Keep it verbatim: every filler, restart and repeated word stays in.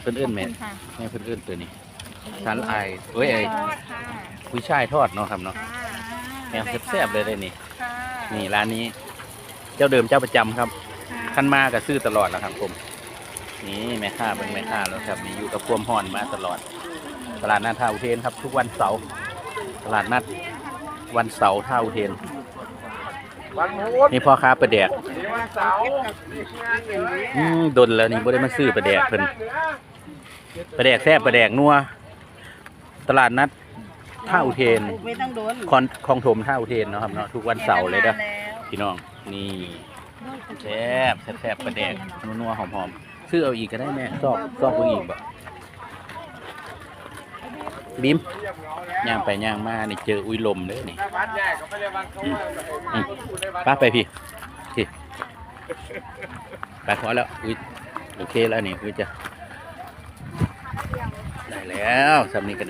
พิ่นเอิ้นแม่ ขอบคุณค่ะ แม่เพิ่นเอิ้นตัวนี้ สาหร่ายเอ้ยไอ้ ทอดค่ะ กุยช่ายทอดเนาะครับเนาะ ค่ะ แนวแซ่บๆเลยเด้อนี่ ค่ะ นี่ร้านนี้ เจ้าเดิมเจ้าประจำครับ ค่ะ คันมาก็ซื้อตลอดแล้วครับผม นี่แม่ค้าเบิ่งแม่ค้าแล้วครับ นี่อยู่กับความฮ้อนมาตลอด ตลาดนัดท่าอุเทนครับ ทุกวันเสาร์ ตลาดนัดวันเสาร์ท่าอุเทน วันพุธ นี่พ่อค้าปลาแดก นี่วันเสาร์ อืมดนแล้วนี่บ่ได้มาซื้อปลาแดกเพิ่น ปลาแดกแซ่บปลาแดกนัว ตลาดนัดท่าอุเทน ไม่ต้องโดน คอนคลองถมท่าอุเทนเนาะครับเนาะ ทุกวันเสาร์เลยเด้อ แม่ต้องมาแล้ว พี่น้อง นี่แซ่บแซ่บแซ่บปลาแดกนัวๆหอมๆ ซื้อเอาอีกก็ได้แม่ ซอกซอกเบิ่งอีกบ่ บีม ย่างไปย่างมานี่เจออุ้ยลมเด้อนี่ วัดใหญ่ก็ไม่ได้วัดเขาว่า อืม ป้าไปพี่ พี่ ไปพอแล้ว อุ้ย โอเคแล้วนี่ อุ้ยจะ ได้แล้วสำนี้ก็